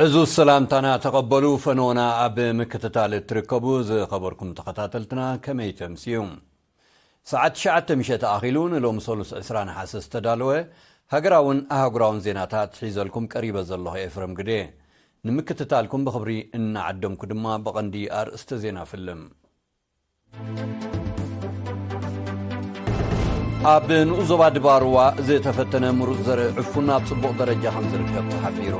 እዚ ሰላምታና ተቐበሉ። ፈኖና ኣብ ምክትታል እትርከቡ ዝኸበርኩም ተኸታተልትና፣ ከመይ ተምስዩ? ሰዓት ትሽዓተ ምሸት ኣኺሉ፣ ንሎሚ ሰሉስ ዕስራ ነሓሰ ዝተዳለወ ሃገራውን ኣህጉራውን ዜናታት ሒዘልኩም ቀሪበ ዘለኹ ኤፍረም ግዴ። ንምክትታልኩም ብኽብሪ እናዓደምኩ ድማ ብቐንዲ ኣርእስተ ዜና ፍልም። ኣብ ንኡስ ዞባ ድባርዋ ዝተፈተነ ምሩፅ ዘርኢ ዕፉን ኣብ ጽቡቕ ደረጃ ከም ዝርከብ ተሓቢሩ።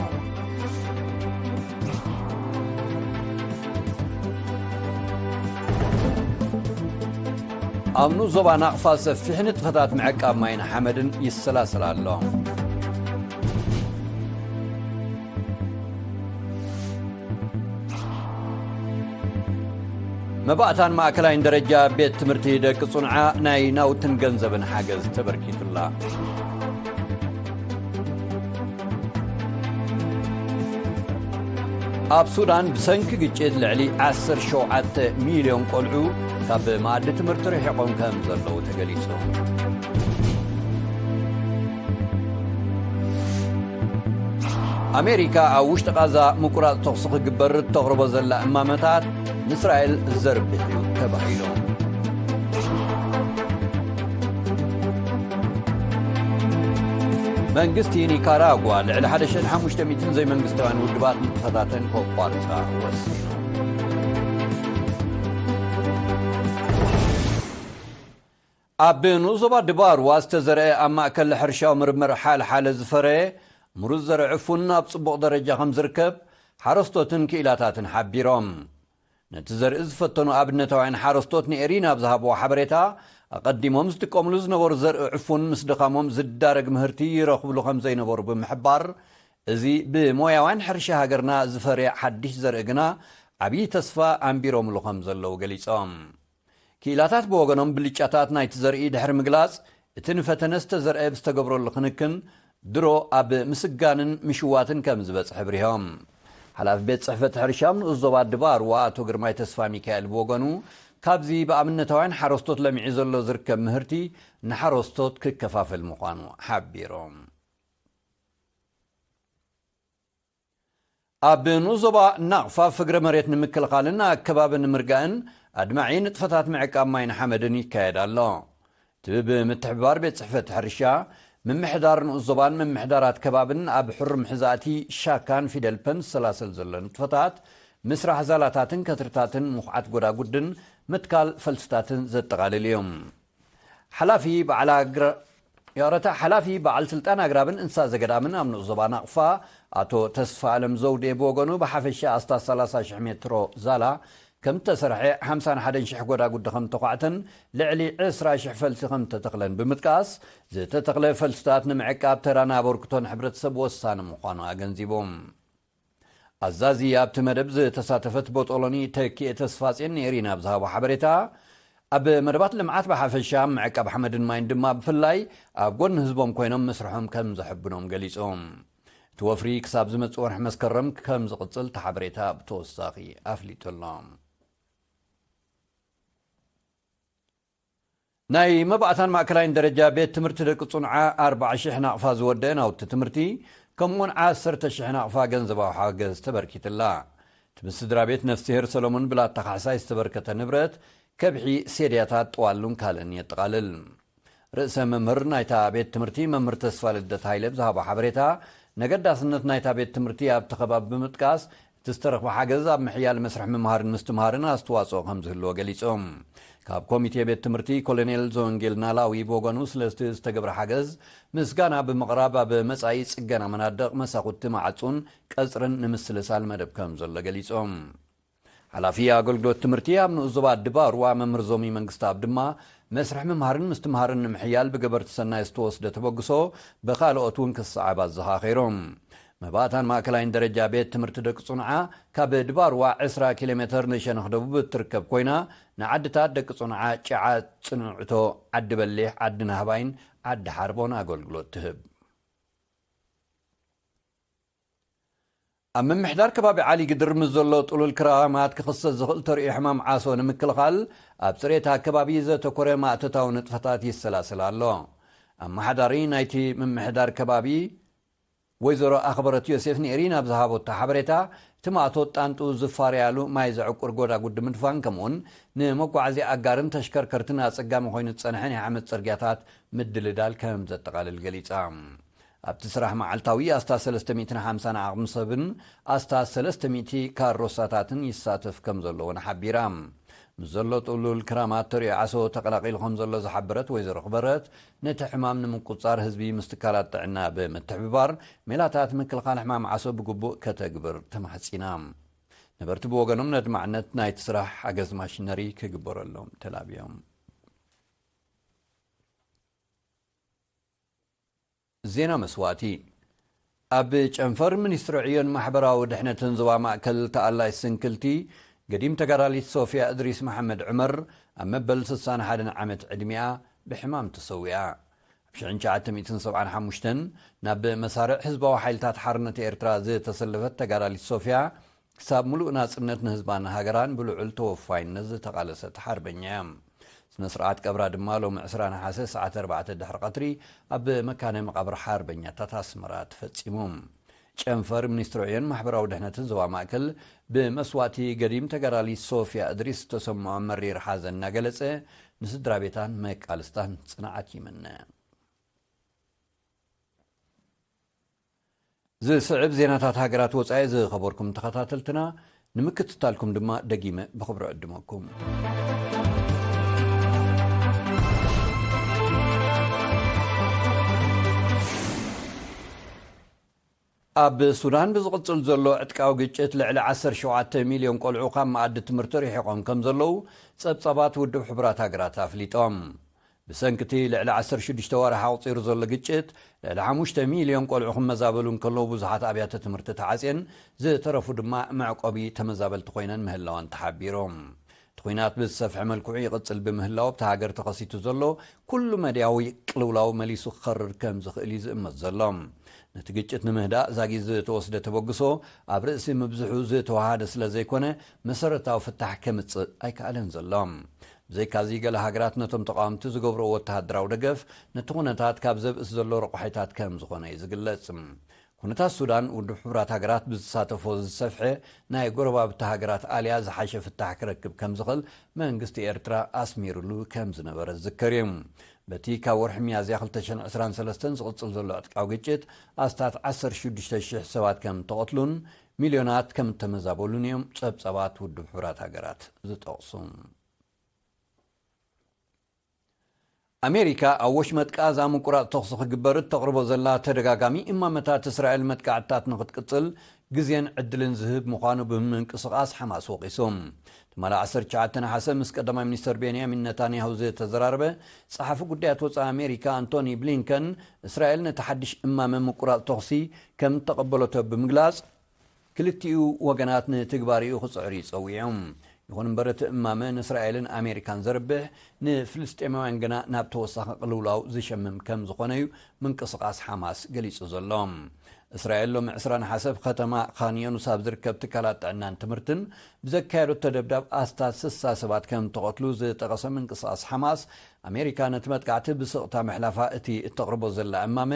ኣብ ንኡስ ዞባ ናቕፋ ሰፊሕ ንጥፈታት ምዕቃብ ማይን ሓመድን ይሰላሰል ኣሎ። መባእታን ማእከላይን ደረጃ ቤት ትምህርቲ ደቂ ጽንዓ ናይ ናውትን ገንዘብን ሓገዝ ተበርኪቱላ። ኣብ ሱዳን ብሰንኪ ግጭት ልዕሊ ዓሰርተ ሸውዓተ ሚልዮን ቆልዑ ካብ መኣዲ ትምህርቲ ርሒቖም ከም ዘለዉ ተገሊጹ። ኣሜሪካ ኣብ ውሽጢ ቃዛ ምቁራጽ ተኹሲ ክግበር እተቕርቦ ዘላ እማመታት ንእስራኤል ዘርብሕ እዩ ተባሂሉ። መንግስቲ ኒካራጓ ልዕሊ ሓደ ሽሕን ሓሙሽተ ሚእትን ዘይመንግስታውያን ውድባት ንጥፈታተን ከቋርጻ ወሲኑ። ኣብ ንኡስ ዞባ ድባርዋ ዝተዘርአ ኣብ ማእከል ሕርሻዊ ምርምር ሓልሓለ ዝፈረየ ምሩዝ ዘርኢ ዕፉን ኣብ ጽቡቕ ደረጃ ከም ዝርከብ ሓረስቶትን ክኢላታትን ሓቢሮም። ነቲ ዘርኢ ዝፈተኑ ኣብነታውያን ሓረስቶት ንኤሪና ኣብ ዝሃብዎ ሓበሬታ፣ ኣቐዲሞም ዝጥቀምሉ ዝነበሩ ዘርኢ ዕፉን ምስ ድኻሞም ዝዳረግ ምህርቲ ይረኽብሉ ከም ዘይነበሩ ብምሕባር፣ እዚ ብሞያውያን ሕርሻ ሃገርና ዝፈርየ ሓድሽ ዘርኢ ግና ዓብዪ ተስፋ ኣንቢሮምሉ ከም ዘለዉ ገሊጾም። ክኢላታት ብወገኖም ብልጫታት ናይቲ ዘርኢ ድሕሪ ምግላጽ፣ እቲ ንፈተነ ዝተዘርአ ብዝተገብረሉ ክንክን ድሮ ኣብ ምስጋንን ምሽዋትን ከም ዝበጽሐ ኣብሪሆም። ሓላፊ ቤት ጽሕፈት ሕርሻ ኣብ ንኡስ ዞባ ድባርዋ ኣቶ ግርማይ ተስፋ ሚካኤል ብወገኑ፣ ካብዚ ብኣብነታውያን ሓረስቶት ለሚዑ ዘሎ ዝርከብ ምህርቲ ንሓረስቶት ክከፋፈል ምዃኑ ሓቢሮም። ኣብ ንኡስ ዞባ ናቕፋ ፍግረ መሬት ንምክልኻልን ኣከባቢ ንምርጋእን ኣድማዒ ንጥፈታት ምዕቃብ ማይን ሓመድን ይካየድ ኣሎ። እቲ ብምትሕብባር ቤት ጽሕፈት ሕርሻ፣ ምምሕዳር ንኡስ ዞባን ምምሕዳራት ከባብን ኣብ ሕሩም ሕዛእቲ ሻካን ፊደልፐን ዝሰላሰል ዘሎ ንጥፈታት፣ ምስራሕ ዛላታትን ከትርታትን ምኹዓት ጎዳጉድን ምትካል ፈልስታትን ዘጠቓልል እዩ። ሓላፊ በዓል ኣግራ-፣ ይቕረታ፣ ሓላፊ በዓል ስልጣን ኣግራብን እንስሳ ዘገዳምን ኣብ ንኡስ ዞባ ናቕፋ ኣቶ ተስፋ ኣለም ዘውዴ ብወገኑ፣ ብሓፈሻ ኣስታት ሰላሳ ሽሕ ሜትሮ ዛላ ከም እተሰርሐ፣ ሓምሳን ሓደን ሽሕ ጎዳጉዲ ከም ተኳዕተን ልዕሊ ዕስራ ሽሕ ፈልሲ ከም እተተኽለን ብምጥቃስ፣ ዝተተኽለ ፈልስታት ንምዕቃብ ተራን ኣበርክቶን ሕብረተሰብ ወሳኒ ምዃኑ ኣገንዚቡ። ኣዛዚ ኣብቲ መደብ ዝተሳተፈት ቦጦሎኒ ተኪኤ ተስፋጼን ንኤሪና ኣብ ዝሃቦ ሓበሬታ፣ ኣብ መደባት ልምዓት ብሓፈሻ፣ ምዕቃብ ሓመድን ማይን ድማ ብፍላይ ኣብ ጎኒ ህዝቦም ኮይኖም ምስርሖም ከም ዘሕብኖም ገሊጹ። እቲ ወፍሪ ክሳብ ዝመጽእ ወርሒ መስከረም ከም ዝቕጽል እቲ ሓበሬታ ብተወሳኺ ኣፍሊጡ ኣሎ። ናይ መባእታን ማእከላይን ደረጃ ቤት ትምህርቲ ደቂ ጽኑዓ ኣርባዓ ሽሕ ናቕፋ ዝወደአ ናውቲ ትምህርቲ፣ ከምኡውን ዓሰርተ ሽሕ ናቕፋ ገንዘባዊ ሓገዝ ተበርኪትላ። እቲ ምስ ስድራ ቤት ነፍስሄር ሰሎሞን ብላታ ካሕሳይ ዝተበርከተ ንብረት፣ ከብሒ፣ ሴድያታት፣ ጥዋሉን ካልእን የጠቓልል። ርእሰ መምህር ናይታ ቤት ትምህርቲ መምህር ተስፋ ልደት ሃይለ ብዝሃቦ ሓበሬታ፣ ነገዳስነት ናይታ ቤት ትምህርቲ ኣብቲ ከባቢ ብምጥቃስ፣ እቲ ዝተረኽበ ሓገዝ ኣብ ምሕያል መስርሕ ምምሃርን ምስትምሃርን ኣስተዋጽኦ ከም ዝህልዎ ገሊጾም። ካብ ኮሚቴ ቤት ትምህርቲ ኮሎኔል ዘወንጌል ናላዊ ብወገኑ፣ ስለቲ ዝተገብረ ሓገዝ ምስጋና ብምቕራብ፣ ኣብ መጻኢ ጽገና መናድቕ፣ መሳኹቲ ማዕጹን ቀጽርን ንምስልሳል መደብ ከም ዘሎ ገሊጾም። ሓላፊ ኣገልግሎት ትምህርቲ ኣብ ንኡስ ዞባ ድባርዋ መምህር ዞሚ መንግስተኣብ ድማ፣ መስርሕ ምምሃርን ምስትምሃርን ንምሕያል ብገበርቲ ሰናይ ዝተወስደ ተበግሶ ብኻልኦት እውን ክሰዓብ ኣዘኻኺሮም። መባእታን ማእከላይን ደረጃ ቤት ትምህርቲ ደቂ ጽኑዓ ካብ ድባርዋ ዕስራ ኪሎ ሜተር ንሸነኽ ደቡብ እትርከብ ኮይና፣ ንዓድታት ደቂ ጽኑዓ፣ ጭዓ፣ ጽንዕቶ፣ ዓዲ በሊሕ፣ ዓዲ ናህባይን ዓዲ ሓርቦን ኣገልግሎት ትህብ። ኣብ ምምሕዳር ከባቢ ዓሊ ግድር ምስ ዘሎ ጥሉል ክራማት ክኽሰት ዝኽእል ተርእዮ ሕማም ዓሶ ንምክልኻል፣ ኣብ ጽሬት ኣከባቢ ዘተኮረ ማእቶታዊ ንጥፈታት ይሰላሰል ኣሎ። ኣመሓዳሪ ናይቲ ምምሕዳር ከባቢ ወይዘሮ ኣኽበረት ዮሴፍ ንኤሪና ኣብ ዝሃበቶ ሓበሬታ፣ እቲ ማእቶት ጣንጡ ዝፋረያሉ ማይ ዘዕቁር ጎዳጉዲ ምድፋን፣ ከምኡውን ንመጓዓዝያ ኣጋርን ተሽከርከርትን ኣጸጋሚ ኮይኑ ዝጸንሐ ናይ ዓመት ጽርግያታት ምድልዳል ከም ዘጠቓልል ገሊጻ። ኣብቲ ስራሕ መዓልታዊ ኣስታት ሰለስተ ሚእትን ሓምሳን ዓቕሚ ሰብን ኣስታት ሰለስተ ሚእቲ ካሮሳታትን ይሳተፍ ከም ዘሎ እውን ሓቢራ። ምስ ዘሎ ጥሉል ክራማት ተሪኦ ዓሶ ተቐላቒሉ ከም ዘሎ ዝሓበረት ወይዘሮ ኣኽበረት፣ ነቲ ሕማም ንምቁጽጻር ህዝቢ ምስ ትካላት ጥዕና ብምትሕብባር ሜላታት ምክልኻል ሕማም ዓሶ ብግቡእ ከተግብር ተማሕጺና። ነበርቲ ብወገኖም ነድማዕነት ናይቲ ስራሕ ሓገዝ ማሽነሪ ክግበረሎም ተላብዮም። ዜና መስዋእቲ። ኣብ ጨንፈር ሚኒስትሪ ዕዮን ማሕበራዊ ድሕነትን ዞባ ማእከል ተኣላይ ስንክልቲ ገዲም ተጋዳሊት ሶፊያ እድሪስ መሓመድ ዑመር ኣብ መበል ስሳን ሓደን ዓመት ዕድሚኣ ብሕማም ተሰዊኣ። ኣብ ሽሕን ትሽዓተ ሚእትን ሰብዓን ሓሙሽተን ናብ መሳርዕ ህዝባዊ ሓይልታት ሓርነት ኤርትራ ዝተሰለፈት ተጋዳሊት ሶፊያ፣ ክሳብ ምሉእ ናጽነት ንህዝባን ሃገራን ብልዑል ተወፋይነት ዝተቓለሰት ሓርበኛ እያ። ስነ ስርዓት ቀብራ ድማ ሎሚ ዕስራ ነሓሰ ሰዓት ኣርባዕተ ድሕሪ ቀትሪ ኣብ መካነ መቓብር ሓርበኛታት ኣስመራ ተፈጺሙ። ጨንፈር ሚኒስትሪ ዕዮን ማሕበራዊ ድሕነትን ዞባ ማእከል ብመስዋእቲ ገዲም ተጋዳሊት ሶፊያ እድሪስ ዝተሰምዖ መሪር ሓዘን እናገለጸ፣ ንስድራ ቤታን መቃልስታን ጽንዓት ይምነ። ዝስዕብ ዜናታት ሃገራት ወጻኢ ዝኸበርኩም ተኸታተልትና፣ ንምክትታልኩም ድማ ደጊመ ብኽብሪ ዕድመኩም። ኣብ ሱዳን ብዝቕጽል ዘሎ ዕጥቃዊ ግጭት ልዕሊ ዓሰርተ ሸውዓተ ሚልዮን ቆልዑ ካብ መኣዲ ትምህርቲ ርሒቖም ከም ዘለዉ ጸብጻባት ውድብ ሕቡራት ሃገራት ኣፍሊጦም። ብሰንኪ እቲ ልዕሊ ዓሰርተ ሽዱሽተ ወርሒ ኣቑጺሩ ዘሎ ግጭት፣ ልዕሊ ሓሙሽተ ሚልዮን ቆልዑ ክመዛበሉ እንከለዉ፣ ብዙሓት ኣብያተ ትምህርቲ ተዓጽየን፣ ዝተረፉ ድማ መዕቆቢ ተመዛበልቲ ኮይነን ምህላወን ተሓቢሩ። እቲ ኲናት ብዝሰፍሐ መልክዑ ይቕጽል ብምህላው፣ ኣብታ ሃገር ተኸሲቱ ዘሎ ኩሉ መድያዊ ቅልውላው መሊሱ ክኸርር ከም ዝኽእል እዩ ዝእመት ዘሎ። ነቲ ግጭት ንምህዳእ ዛጊት ዝተወስደ ተበግሶ፣ ኣብ ርእሲ ምብዝሑ ዝተወሃደ ስለ ዘይኮነ፣ መሰረታዊ ፍታሕ ከምጽእ ኣይከኣለን ዘሎ። ብዘይካዚ፣ ገለ ሃገራት ነቶም ተቓወምቲ ዝገብርኦ ወተሃደራዊ ደገፍ፣ ነቲ ኩነታት ካብ ዘብእስ ዘሎ ረቋሒታት ከም ዝኾነ እዩ ዝግለጽ። ኩነታት ሱዳን፣ ውድብ ሕቡራት ሃገራት ብዝሳተፎ ዝሰፍሐ ናይ ጎረባብቲ ሃገራት ኣልያ ዝሓሸ ፍታሕ ክረክብ ከም ዝኽእል መንግስቲ ኤርትራ ኣስሚሩሉ ከም ዝነበረ ዝዝከር እዩ። በቲ ካብ ወርሒ ሚያዝያ ክልተ ሽሕን ዕስራን ሰለስተን ዝቕጽል ዘሎ ዕጥቃዊ ግጭት፣ ኣስታት ዓሰርተ ሽዱሽተ ሽሕ ሰባት ከም እተቐትሉን ሚልዮናት ከም እተመዛበሉን እዮም ጸብጻባት ውድብ ሕቡራት ሃገራት ዝጠቕሱ። ኣሜሪካ ኣብ ወሽመጥ ቃዛ ምቁራጽ ተኹሲ ክግበር እተቕርቦ ዘላ ተደጋጋሚ እማመታት፣ እስራኤል መጥቃዕትታት ንኽትቅጽል ግዜን ዕድልን ዝህብ ምዃኑ ብምንቅስቓስ ሓማስ ወቒሱ። ትማሊ ዓሰርተ ትሽዓተ ነሓሰ ምስ ቀዳማይ ሚኒስተር ቤንያሚን ነታንያሁ ዝተዘራረበ ጸሓፊ ጉዳያት ወጻኢ ኣሜሪካ ኣንቶኒ ብሊንከን፣ እስራኤል ነቲ ሓድሽ እማመ ምቁራጽ ተኹሲ ከም እተቐበለቶ ብምግላጽ፣ ክልቲኡ ወገናት ንትግባሪኡ ክጽዕሩ ይጸውዑ እዮም። ይኹን እምበር፣ እቲ እማመ ንእስራኤልን ኣሜሪካን ዘርብሕ፣ ንፍልስጤማውያን ግና ናብ ተወሳኺ ቅልውላው ዝሸምም ከም ዝኾነ እዩ ምንቅስቓስ ሓማስ ገሊጹ ዘሎ። እስራኤል ሎሚ ዕስራ ነሓሰ ኣብ ከተማ ካን ዮኑስ ኣብ ዝርከብ ትካላት ጥዕናን ትምህርትን ብዘካየደቶ ደብዳብ ኣስታት ስሳ ሰባት ከም እተቐትሉ ዝጠቐሰ ምንቅስቓስ ሓማስ፣ ኣሜሪካ ነቲ መጥቃዕቲ ብስቕታ ምሕላፋ እቲ እተቕርቦ ዘላ እማመ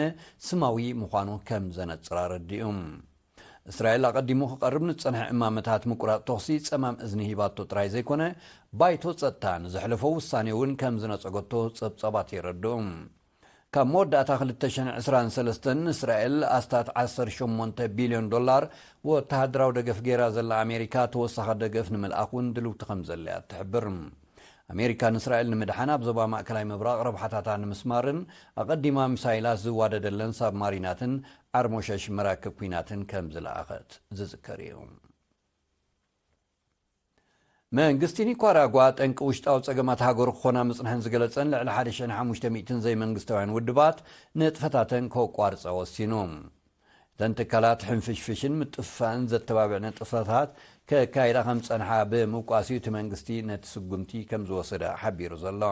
ስማዊ ምዃኑ ከም ዘነጽር ኣረዲኡ። እስራኤል ኣቐዲሙ ክቐርብ ንዝጸንሐ እማመታት ምቁራጽ ተኹሲ ጸማም እዝኒ ሂባቶ ጥራይ ዘይኮነ፣ ባይቶ ጸጥታ ንዘሕለፎ ውሳኔ እውን ከም ዝነጸገቶ ጸብጻባት የረድኡ። ካብ መወዳእታ ክልተ ሽሕን ዕስራን ሰለስተን እስራኤል ኣስታት ዓሰርተ ሸሞንተ ቢልዮን ዶላር ወተሃደራዊ ደገፍ ገይራ ዘላ ኣሜሪካ፣ ተወሳኺ ደገፍ ንምልኣኽ እውን ድልውቲ ከም ዘለያ ትሕብር። ኣሜሪካ ንእስራኤል ንምድሓን ኣብ ዞባ ማእከላይ ምብራቕ ረብሓታታ ንምስማርን ኣቐዲማ ሚሳይላት ዝዋደደለን ሳብማሪናትን ዓርሞሸሽ መራክብ ኲናትን ከም ዝለኣኸት ዝዝከር እዩ። መንግስቲ ኒካራጓ ጠንቂ ውሽጣዊ ጸገማት ሃገሩ ክኾና ምጽንሐን ዝገለጸን ልዕሊ ሓደ ሽሕን ሓሙሽተ ሚእትን ዘይመንግስታውያን ውድባት ንጥፈታተን ከቋርጻ ወሲኑ። እተን ትካላት ሕንፍሽፍሽን ምጥፍፋእን ዘተባብዕ ንጥፈታት ከካይዳ ከም ዝጸንሓ ብምውቃስ እዩ እቲ መንግስቲ ነቲ ስጉምቲ ከም ዝወሰደ ሓቢሩ ዘሎ።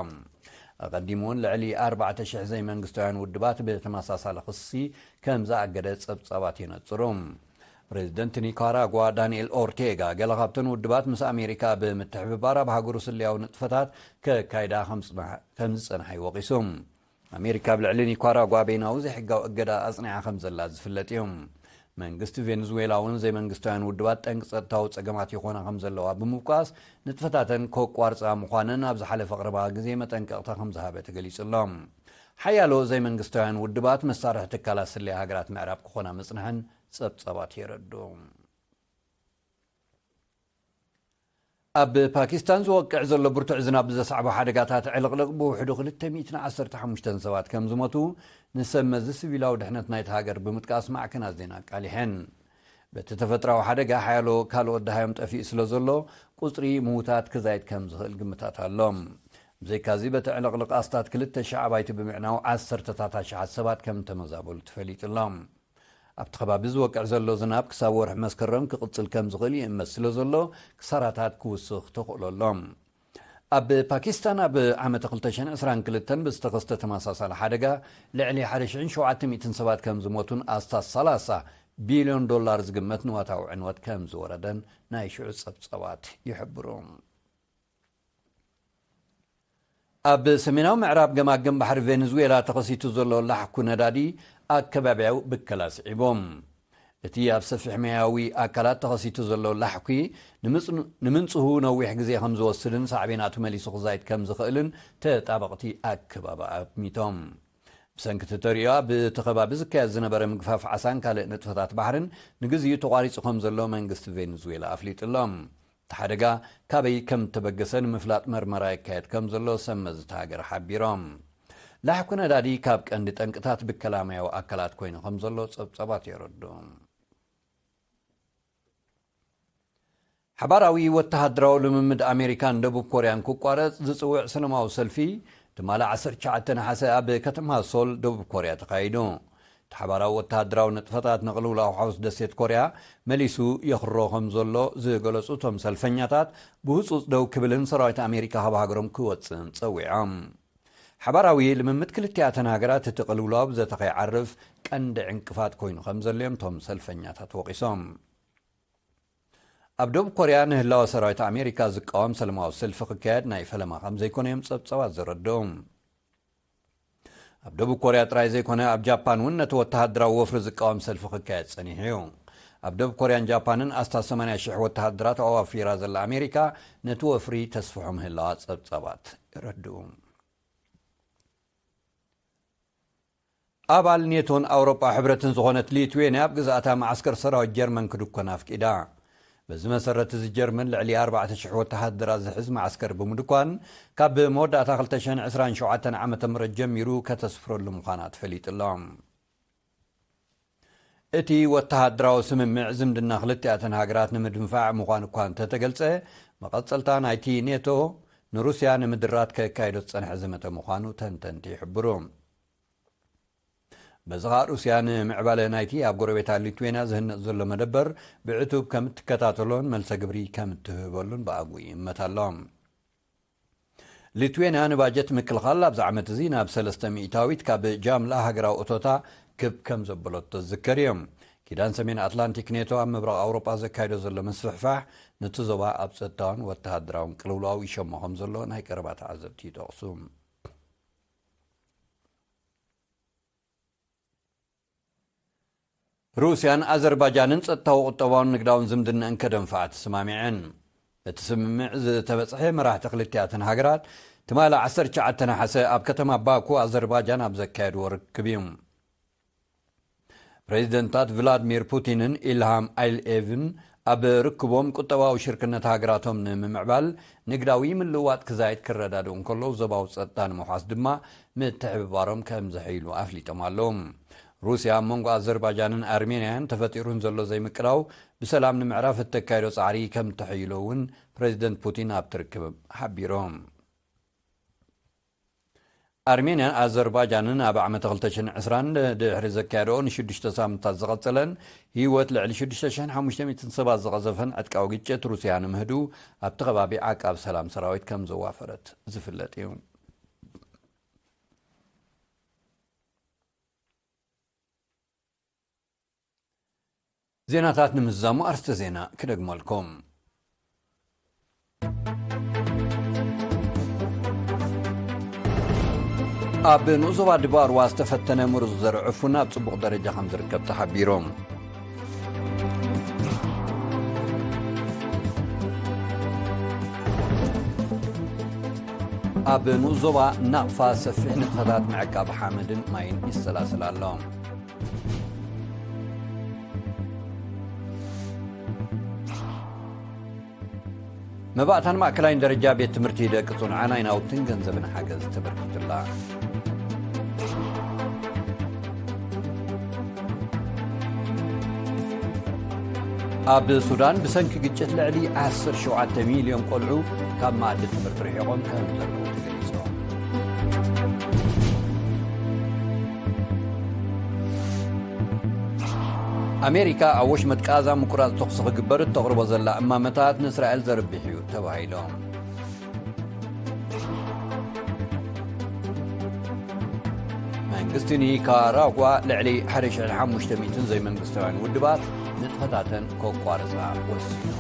ኣቐዲሙ እውን ልዕሊ ኣርባዕተ ሽሕ ዘይመንግስታውያን ውድባት ብተመሳሳሊ ክሲ ከም ዝኣገደ ጸብጻባት የነጽሩ። ፕሬዚደንት ኒካራጓ ዳንኤል ኦርቴጋ፣ ገለ ካብተን ውድባት ምስ ኣሜሪካ ብምትሕብባር ኣብ ሃገሩ ስለያዊ ንጥፈታት ከካይዳ ከም ዝጸንሓ እዩ ወቒሱ። ኣሜሪካ ኣብ ልዕሊ ኒካራጓ በይናዊ ዘይሕጋዊ እገዳ ኣጽኒዓ ከም ዘላ ዝፍለጥ እዩ። መንግስቲ ቬንዙዌላ እውን ዘይመንግስታውያን ውድባት ጠንቂ ጸጥታዊ ጸገማት ይኾና ከም ዘለዋ ብምውቃስ፣ ንጥፈታተን ከቋርጻ ምዃነን ኣብ ዝሓለፈ ቀረባ ግዜ መጠንቀቕታ ከም ዝሃበ ተገሊጹ ኣሎ። ሓያሎ ዘይመንግስታውያን ውድባት መሳርሒ ትካላት ስለያ ሃገራት ምዕራብ ክኾና ምጽንሐን ጸብጸባት የረዱ። ኣብ ፓኪስታን ዝወቅዕ ዘሎ ብርቱዕ ዝናብ ብዘስዓቦ ሓደጋታት ዕልቕልቕ ብውሕዱ ክልተ ሚእትን ዓሰርተ ሓሙሽተን ሰባት ከም ዝሞቱ ንሰብ መዚ ሲቪላዊ ድሕነት ናይቲ ሃገር ብምጥቃስ ማዕከናት ዜና ኣቃሊሐን። በቲ ተፈጥራዊ ሓደጋ ሓያሎ ካልኦት ደሃዮም ጠፊኡ ስለ ዘሎ፣ ቁጽሪ ምዉታት ክዛይድ ከም ዝኽእል ግምታት ኣሎ። ብዘይካዚ፣ በቲ ዕልቕልቕ ኣስታት ክልተ ሺሕ ኣባይቲ ብምዕናው ዓሰርተታት ኣሽሓት ሰባት ከም ተመዛበሉ ተፈሊጡ ኣሎ። ኣብቲ ከባቢ ዝወቅዕ ዘሎ ዝናብ ክሳብ ወርሒ መስከረም ክቕጽል ከም ዝኽእል ይእመት ስለ ዘሎ፣ ክሳራታት ክውስኽ ተኽእሎ ኣሎ። ኣብ ፓኪስታን ኣብ ዓመተ ክልተ ሽሕን ዕስራን ክልተን ብዝተኸስተ ተመሳሳሊ ሓደጋ ልዕሊ ሓደ ሽሕን ሸውዓተ ሚእትን ሰባት ከም ዝሞቱን ኣስታት ሰላሳ ቢልዮን ዶላር ዝግመት ንዋታዊ ዕንወት ከም ዝወረደን ናይ ሽዑ ጸብጸባት ይሕብሩ። ኣብ ሰሜናዊ ምዕራብ ገማግም ባሕሪ ቬንዙዌላ ተኸሲቱ ዘሎ ላሕኩ ነዳዲ ኣከባቢያዊ ብከላ ስዒቦም። እቲ ኣብ ሰፊሕ ማያዊ ኣካላት ተኸሲቱ ዘሎ ላሕኩ ንምጽኑ-፣ ንምንጽሁ ነዊሕ ግዜ ከም ዝወስድን ሳዕቤናቱ መሊሱ ክዛይድ ከም ዝኽእልን ተጣበቕቲ ኣከባቢ ኣሚቶም። ብሰንኪ እቲ ተርእዮ ኣብ እቲ ከባቢ ዝካየድ ዝነበረ ምግፋፍ ዓሳን ካልእ ንጥፈታት ባሕርን ንግዚኡ ተቋሪጹ ከም ዘሎ መንግስቲ ቬንዙዌላ ኣፍሊጡ ኣሎ። እቲ ሓደጋ ካበይ ከም እተበገሰ ንምፍላጥ መርመራ ይካየድ ከም ዘሎ ሰብ መዚ እታ ሃገር ሓቢሮም። ላሕኩ ነዳዲ ካብ ቀንዲ ጠንቅታት ብከላ ማያዊ ኣካላት ኮይኑ ከም ዘሎ ጸብጻባት የረዱ። ሓባራዊ ወተሃደራዊ ልምምድ ኣሜሪካን ደቡብ ኮርያን ክቋረጽ ዝጽውዕ ሰላማዊ ሰልፊ ትማሊ ዓሰርተ ትሽዓተ ነሓሰ ኣብ ከተማ ሶል ደቡብ ኮርያ ተኻይዱ። እቲ ሓባራዊ ወተሃደራዊ ንጥፈታት ንቕልውላው ሓውስ ደሴት ኮርያ መሊሱ የኽሮ ከም ዘሎ ዝገለጹ እቶም ሰልፈኛታት፣ ብህጹጽ ደው ክብልን ሰራዊት ኣሜሪካ ካብ ሃገሮም ክወጽእን ጸዊዖም። ሓባራዊ ልምምድ ክልቲኣተን ሃገራት እቲ ቅልውላው ብዘተ ከይዓርፍ ቀንዲ ዕንቅፋት ኮይኑ ከም ዘሎ እዮም እቶም ሰልፈኛታት ወቒሶም። ኣብ ደቡብ ኮርያ ንህላወ ሰራዊት ኣሜሪካ ዝቃወም ሰላማዊ ሰልፊ ክካየድ ናይ ፈለማ ከም ዘይኮነ እዮም ጸብጻባት ዘረድኡ። ኣብ ደቡብ ኮርያ ጥራይ ዘይኮነ፣ ኣብ ጃፓን እውን ነቲ ወተሃደራዊ ወፍሪ ዝቃወም ሰልፊ ክካየድ ጸኒሑ እዩ። ኣብ ደቡብ ኮርያን ጃፓንን ኣስታት ሰማንያ ሽሕ ወተሃደራት ኣዋፊራ ዘላ ኣሜሪካ፣ ነቲ ወፍሪ ተስፍሖ ምህላዋ ጸብጻባት የረድኡ። ኣባል ኔቶን ኣውሮጳ ሕብረትን ዝኾነት ሊትዌንያ ኣብ ግዝኣታ መዓስከር ሰራዊት ጀርመን ክድኮን ኣፍቂዳ። በዚ መሰረት፣ እዚ ጀርመን ልዕሊ ኣርባዕተ ሽሕ ወተሃደራት ዝሕዝ መዓስከር ብምድኳን፣ ካብ መወዳእታ ክልተ ሽሕን ዕስራን ሸውዓተን ዓመተ ምህረት ጀሚሩ ከተስፍረሉ ምዃና ተፈሊጡ ኣሎ። እቲ ወተሃደራዊ ስምምዕ ዝምድና ክልቲኣተን ሃገራት ንምድንፋዕ ምዃኑ እኳ እንተተገልጸ፣ መቐጸልታ ናይቲ ኔቶ ንሩስያ ንምድራት ከካይዶ ዝጸንሐ ዘመተ ምዃኑ ተንተንቲ ይሕብሩ። በዚ ኸኣ ሩስያ ንምዕባለ ናይቲ ኣብ ጎረቤታ ሊትዌንያ ዝህነጽ ዘሎ መደበር ብዕቱብ ከም እትከታተሎን መልሰ ግብሪ ከም እትህበሉን ብኣግኡ ይእመት ኣሎ። ሊትዌንያ ንባጀት ምክልኻል ኣብዚ ዓመት እዚ ናብ ሰለስተ ሚእታዊት ካብ ጃምላ ሃገራዊ እቶታ ክብ ከም ዘበለቶ ዝዝከር እዩ። ኪዳን ሰሜን ኣትላንቲክ ኔቶ ኣብ ምብራቕ ኣውሮጳ ዘካይዶ ዘሎ ምስፍሕፋሕ ነቲ ዞባ ኣብ ጸጥታውን ወተሃደራውን ቅልውላው ይሸሞ ከም ዘሎ ናይ ቀረባ ተዓዘብቲ ይጠቕሱ። ሩስያን ኣዘርባጃንን ጸጥታዊ፣ ቁጠባውን ንግዳውን ዝምድነአን ከደንፍዓ ተሰማሚዐን። እቲ ስምምዕ ዝተበጽሐ መራሕቲ ክልቲኣተን ሃገራት ትማሊ ዓሰርተ ትሽዓተ ነሓሰ ኣብ ከተማ ባኩ ኣዘርባጃን ኣብ ዘካየድዎ ርክብ እዩ። ፕሬዚደንታት ቭላድሚር ፑቲንን ኢልሃም ኣሊየቭን ኣብ ርክቦም፣ ቁጠባዊ ሽርክነት ሃገራቶም ንምምዕባል፣ ንግዳዊ ምልውዋጥ ክዛይድ ክረዳድኡ እንከለዉ፣ ዞባዊ ጸጥታ ንምውሓስ ድማ ምትሕብባሮም ከም ዘሐይሉ ኣፍሊጦም ኣለዉ። ሩስያ ኣብ መንጎ ኣዘርባጃንን ኣርሜንያን ተፈጢሩ ንዘሎ ዘይምቅዳው ብሰላም ንምዕራፍ እተካይዶ ጻዕሪ ከም ተሐይሎ እውን ፕሬዚደንት ፑቲን ኣብቲ ርክብ ሓቢሮም። ኣርሜንያን ኣዘርባጃንን ኣብ ዓመተ ክልተ ሽሕን ዕስራን ድሕሪ ዘካየደኦ ንሽዱሽተ ሳምንታት ዝቐጸለን ህይወት ልዕሊ ሽዱሽተ ሽሕን ሓሙሽተ ሚእትን ሰባት ዝቐዘፈን ዕጥቃዊ ግጭት፣ ሩስያ ንምህዱ ኣብቲ ከባቢ ዓቃብ ሰላም ሰራዊት ከም ዘዋፈረት ዝፍለጥ እዩ። ዜናታት ንምዝዛሙ ኣርስተ ዜና ክደግመልኩም። ኣብ ንኡስ ዞባ ድባርዋ ዝተፈተነ ምሩፅ ዘርኢ ዕፉን ኣብ ጽቡቕ ደረጃ ከም ዝርከብ ተሓቢሩ። ኣብ ንኡስ ዞባ ናቕፋ ሰፊሕ ንጥፈታት ምዕቃብ ሓመድን ማይን ይሰላሰል ኣሎ። መባእታን ማእከላይን ደረጃ ቤት ትምህርቲ ደቂ ጽኑዓ ናይ ናውትን ገንዘብን ሓገዝ ተበርኪቱላ። ኣብ ሱዳን ብሰንኪ ግጭት ልዕሊ ዓሰርተ ሸውዓተ ሚልዮን ቆልዑ ካብ መኣዲ ትምህርቲ ርሒቖም ከም ዘለዉ ተገሊጹ። ኣሜሪካ ኣብ ወሽመጥ ቃዛ ምቁራጽ ተኹሲ ክግበር እተቕርቦ ዘላ እማመታት ንእስራኤል ዘርብሕ እዩ ተባሂሉ። መንግስቲ ኒካራጓ ልዕሊ ሓደ ሽሕን ሓሙሽተ ሚእትን ዘይመንግስታውያን ውድባት ንጥፈታተን ከቋርጻ ወሲኑ።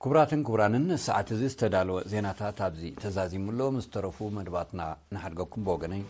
ክቡራትን ክቡራንን፣ ሰዓት እዚ ዝተዳለወ ዜናታት ኣብዚ ተዛዚሙ ኣሎ። ምስ ተረፉ መደባትና ንሓድገኩም። ብወገነይ